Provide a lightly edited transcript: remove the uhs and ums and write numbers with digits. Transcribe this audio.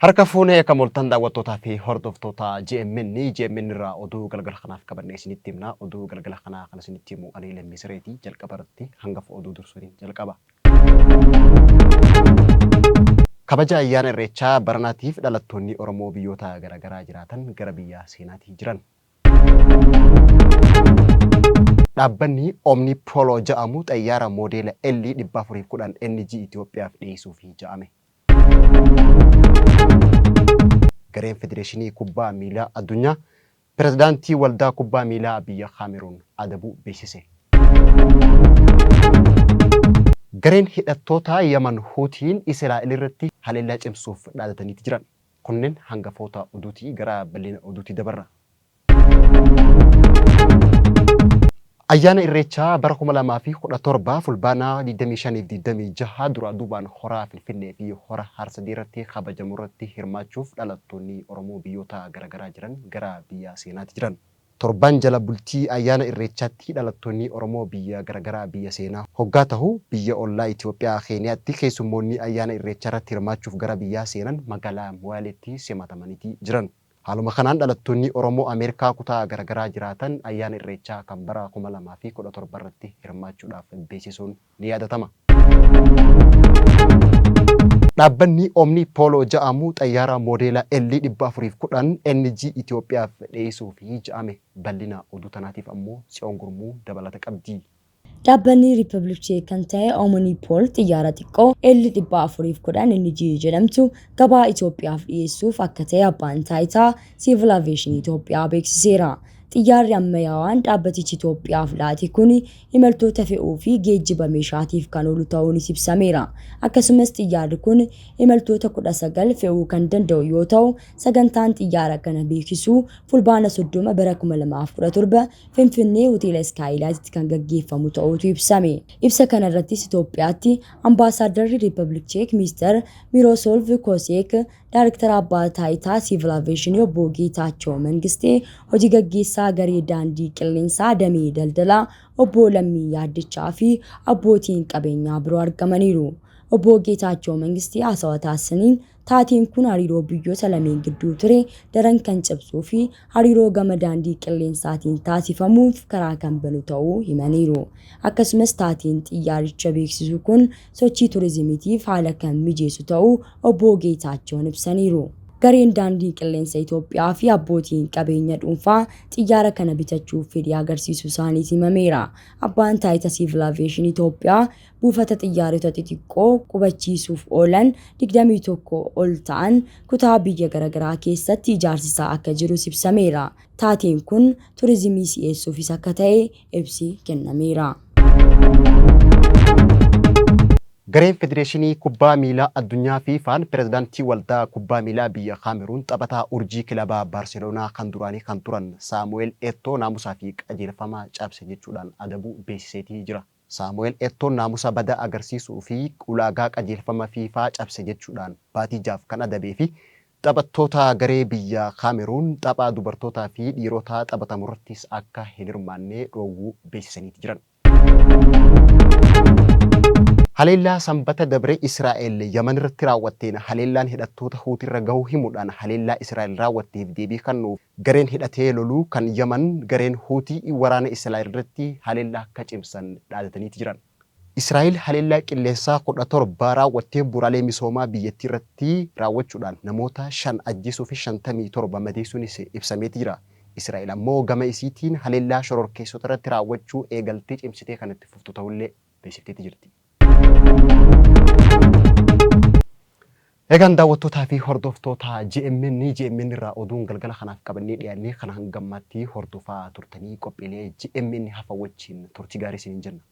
Harka fuunee akkam ooltan daawwattootaa fi hordoftoota GMN GMN irraa oduu galgala kanaaf qabanne isinitti himna. Oduu galgala kanaa kan isinitti himu ani Lammii Sireeti. Jalqaba irratti hangafa oduu dursuun jalqaba. Kabaja ayyaana Irreechaa baranaatiif dhalattoonni Oromoo biyyoota garaagaraa jiraatan gara biyya seenaatii jiran. Dhaabbanni Omnipolo ja'amu xayyaara moodeela L 410 NG Itoophiyaaf dhiyeessuufi ja'ame. Gareen Federeeshinii Kubbaa Miilaa Addunyaa Pirezidaantii Waldaa Kubbaa Miilaa biyya Kaameruun adabuu beeksise. Gareen hidhattootaa Yaman Huutiin Israa'el irratti haleellaa cimsuuf dhaadataniiti jiran. Kunneen hangafoota oduuti. Gara bal'ina oduutti dabarra. Ayyaana Irreechaa bara 2017 Fulbaana 25 fi 26 duraa duubaan Hora Finfinnee fi Hora Harsadii irratti kabajamu irratti hirmaachuuf dhalattoonni Oromoo biyyoota garagaraa jiran gara biyya seenaati jiran. Torban jala bultii ayyaana Irreechaatti dhalattoonni Oromoo biyya garagaraa biyya seenaa hoggaa tahu, biyya ollaa Itoophiyaa Keeniyaatti keessummoonni ayyaana Irreechaarratti hirmaachuuf gara biyyaa seenan magaalaa Moyaaleetti simatamaniiti jiran. Haaluma kanaan dhalattoonni Oromoo Ameerikaa kutaa garagaraa jiraatan ayyaana Irreechaa kan bara 2017 irratti hirmaachuudhaaf beeksisuun ni yaadatama. Dhaabbanni Omni Polo ja'amu xayyaara moodeela L 410 NG Itoophiyaaf dhiyeessuufi ja'ame. Bal'ina oduu tanaatiif ammoo Tsiyoon Gurmuu dabalata qabdi. Dhaabbanni Riippabliik Cheek kan ta'e Omnipool xiyyaara xiqqoo L 410 NG jedhamtu gabaa Itoophiyaaf dhiyeessuuf akka ta'e Abbaan Taayitaa Siivil Aviyeeshinii Itoophiyaa beeksiseera. Xiyyaarri ammayaawaan dhaabbatichi Itoophiyaaf laate kun imaltoota fe'uu fi geejjiba meeshaatiif kan oolu ta'uunis ibsameera. Akkasumas xiyyaarri kun imaltoota 19 fe'uu kan danda'u yoo ta'u, sagantaan xiyyaara kana beeksisuu Fulbaana 30 bara 2017 Finfinnee Hoteela Iskaayilaaytitti kan gaggeeffamu ta'uutu ibsame. Ibsa kana irrattis Itoophiyaatti Ambaasaaddarri Riippabliik Cheek Miister Miiroosolv Koseek, Daarektara Abbaa Taayitaa Siivil Aviyeeshinii Obbo Geetaachoo Mangistee, Hojii Gaggeessaa Garee Daandii Qilleensaa Damee Daldalaa Obbo Lammii Yaaddichaa fi abbootiin qabeenyaa biroo argamaniiru. Obbo Geetaachoo Mangistee haasawa taasisaniin, Taateen kun hariiroo biyyoota lameen gidduu ture daran kan cimsuu fi hariiroo gama daandii qilleensaatiin taasifamuuf karaa kan banu ta'uu himaniiru. Akkasumas taateen xiyyaaricha beeksisuu kun sochii turizimiitiif haala kan mijeessu ta'uu Obbo Geetaachoon ibsaniiru. Gareen Daandii Qilleensa Itoophiyaa fi abbootiin qabeenya dhuunfaa xiyyaara kana bitachuuf fedhii agarsiisuu isaaniis himameera. Abbaan Taayita Siivil Aviyeeshinii Itoophiyaa buufata xiyyaarota xixiqqoo qubachiisuuf oolan 21 ol ta'an kutaa biyya garagaraa keessatti ijaarsisaa akka jirus ibsameera. Taateen kun turizimii si'eessuufis akka ta'e ibsi kennameera. Gareen Federeeshinii Kubbaa Miilaa Addunyaa FIFAn pirezidaantii Waldaa Kubbaa Miilaa biyya Kaameruun taphataa urjii kilaba Baarseloonaa kan duraanii kan turan Saamu'eel Eettoo naamusaa fi qajeelfama cabse jechuudhaan adabuu beeksiseetii jira. Saamu'eel Eettoon naamusa badaa agarsiisuu fi ulaagaa qajeelfama FIFA cabse jechuudhaan baatii jahaaf kan adabee fi taphattoota garee biyya Kaameruun tapha dubartootaa fi dhiirotaa taphatamurrattis akka hin hirmaanne dhoowwuu beeksisaniiti jiran. Haleellaa Sambata dabre Israa'el Yaman irratti raawwatteen haleellaan hidhattoota Huutiirra gahuu himuudhaan haleellaa Israa'el raawwatteef deebii kannuuf Gareen hidhatee lolu kan Yaman gareen Huutii waraana Israa'el irratti haleellaa akka cimsan dhaadataniiti jiran. Israa'el haleellaa qilleensaa 17 raawwatteen bu'uuraalee misoomaa biyyattii irratti raawwachuudhaan namoota 5 ajjeesuu fi 57 madeessuunis ibsameeti jira. Israa'el ammoo gama isiitiin haleellaa shororkeessota irratti raawwachuu eegaltee cimsitee kan itti fuftu ta'ullee beeksifteeti jirti. Egaan daawwattootaa fi hordoftoota GMN, GMN irraa oduun galgala kanaaf qabannee dhiyaanne kana hanga ammaatti hordofaa turtanii qophiilee GMN hafan wajjin turtii gaarii isiniin jenna.